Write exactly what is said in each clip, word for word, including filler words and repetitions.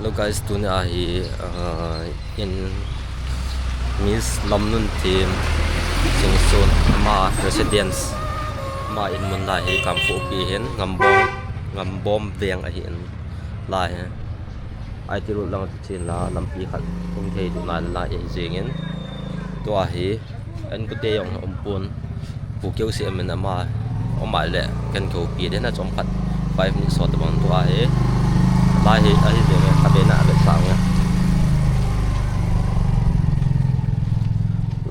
Hello guys, tuni ahi, uh, in Miss Lamnunthim Singson ama residence, ama in mun lai hi Kangpokpi hin Ngambom, Ngambom veng ahi in lai hi. I T road lang chu chin la lampi khat hung thei tu nai la i jing in. Tua hi, an kute jong um pon. Pu keu si amin ama, um ai le, kan ko pi den a chom khat, five minutes so tabang tua hi. Lai hi, ahi de, ka be na be sa nga.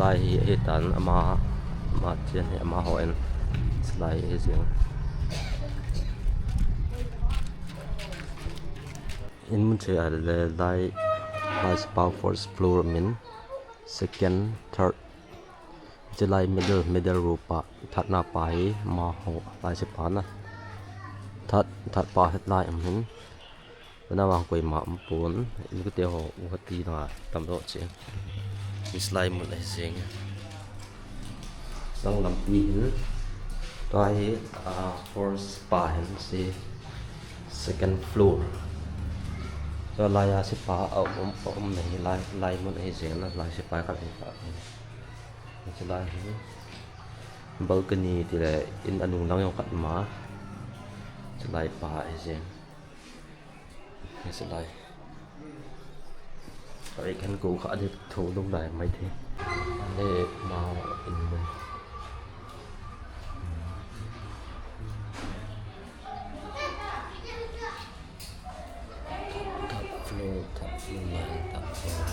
Lai hi, ahi tan ama, ama chian hi ama ho en. Lai hi jing. In mun che ai le lai, lai spa first floor min, second, third. Che lai middle, middle row pa, third na pa hi, ma ho, lai spa na. Third, third pa het lai am hin. Bana ma koi ma um pon, in kute ho, u hati na, tam do che. Miss Lai mun ahi jing. Dang lampi hin. Tua hi, ah, first pa hin si second floor. Tua lai a si pa a um, um, um na hi lai, lai mun ahi jing na, lai si pa ka hi pa. Si lai hi. Balcony ti le in anung lang jong khat ma. Si lai pa ahi jing. Hiche lai. Ka ei kan ko kha de tho lou lai mai the. Le ma in mun. Top floor, top floor, top floor.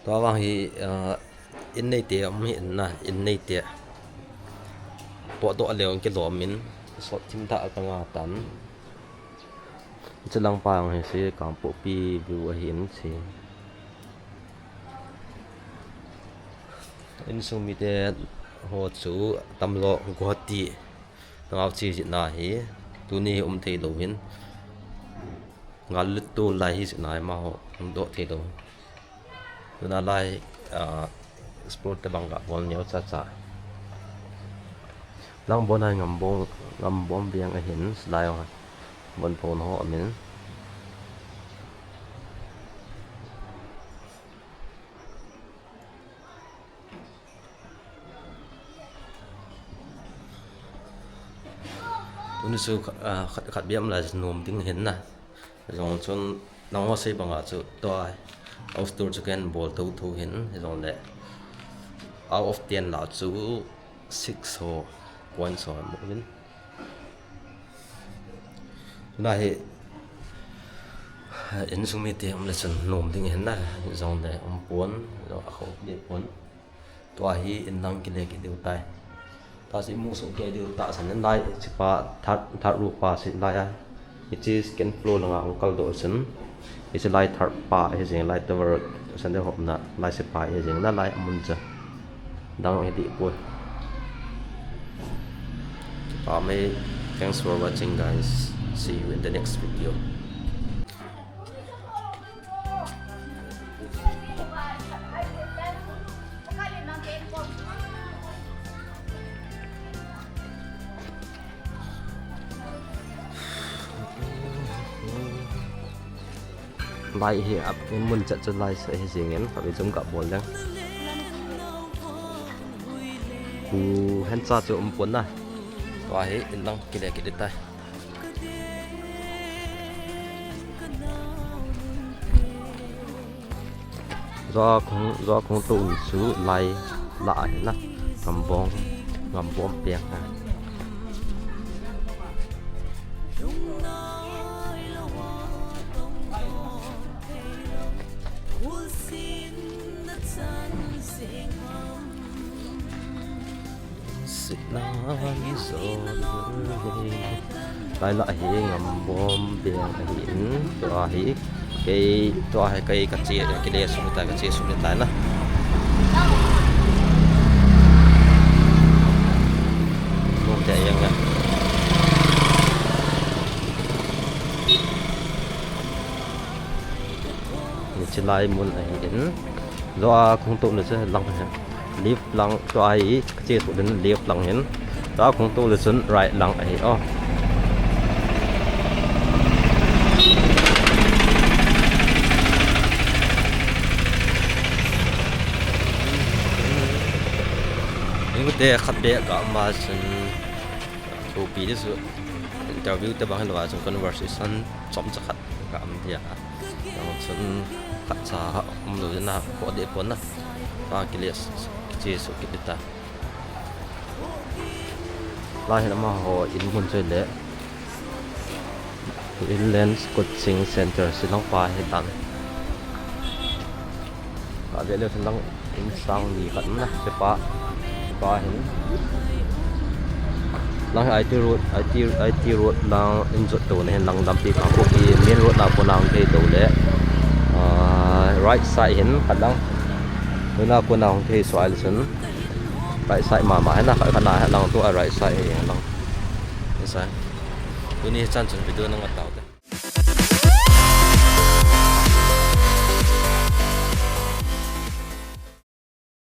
Tua vang hi, ah, in neite um hi in na, in neite. Potdoh leu kilom in, sot thim tah ka nga tan. Chilang pa ang hi si, Kangpokpi view ahi in si. Insung mite ho chu tamlo Guwahati. Ngau chi jitna hi, tuni hi um thei lou hin. Ngal lut tu lai hi jitna hi ma ho, um doh thei lou. Tuna lai, ah, sport te bang ka bol neo cha cha. Lang bon hai Ngambom, Ngambom veng ahin, lai ho. Bon pon ho amin. Tuni chu khat, ah, khat, khat biam lai nom ding hin na. Jong chun nang ho sei banga chu tua outdoor chu ken bol tho tho hin jong le out of ten la chu six ho points ho mo hin. Tuna hi, insung mite um le chun nom ding hin na, jong le um pon, jong a khop le pon. Tua hi in lang kile kit diu tai. Tua si mu su ke diu ta san lai, si pa third, third row pa si lai a. Hiche second floor langa ang kal doh chun. Hiche lai third pa hi jing lai tower san de hop na lai si pa hi jing na lai mun cha. Dang hi di poi. Pa mai, thanks for watching guys. See you in the next video. Lai hi ap mun chat chu lai sa hi jing in, ka jum ka bol leng. Hu hen cha chu um pon na. Tua hi in lang kile kit tai. Zo khong, zo khong tu un su lai la a hin na. Ngambom, Ngambom piang ha. Sitna ni so. Lai la hi Ngambom piang ahi in. Tua hi kei, tua hi kei ka che, kile sum ta, ka che sum ta na. Nong te yang na. Chilai mun ahi in. Joa kung tou le chu lang hin. Left lang chu ahi, kache suh din left lang hin. Joa kung tou le chun right lang ahi o. Hingte khat beh ka ma chun. Thupi di chu interview te bang hilou a chun conversation chomcha khat ka am dia. Nang chun khat cha umlou na ko de pon na. Pa kile kiche suh kit ta. Lai hin amaho in mun choi le. Inland Coaching Center Shillong pa hi tan. Ka ve le lang in sang ni khat na, sepa, sepa hin. Lang I T road, I T, I T road lang in jot tou na hin lang lampi pa ko ki main road na ko nang thei tou le. Ah, right side hin khat lang. Tuna ko nang thei suai le chun. Right side mama hin na khat na lang tu a right side hin lang. Ni sai. Tuni chan chun video nang tau te.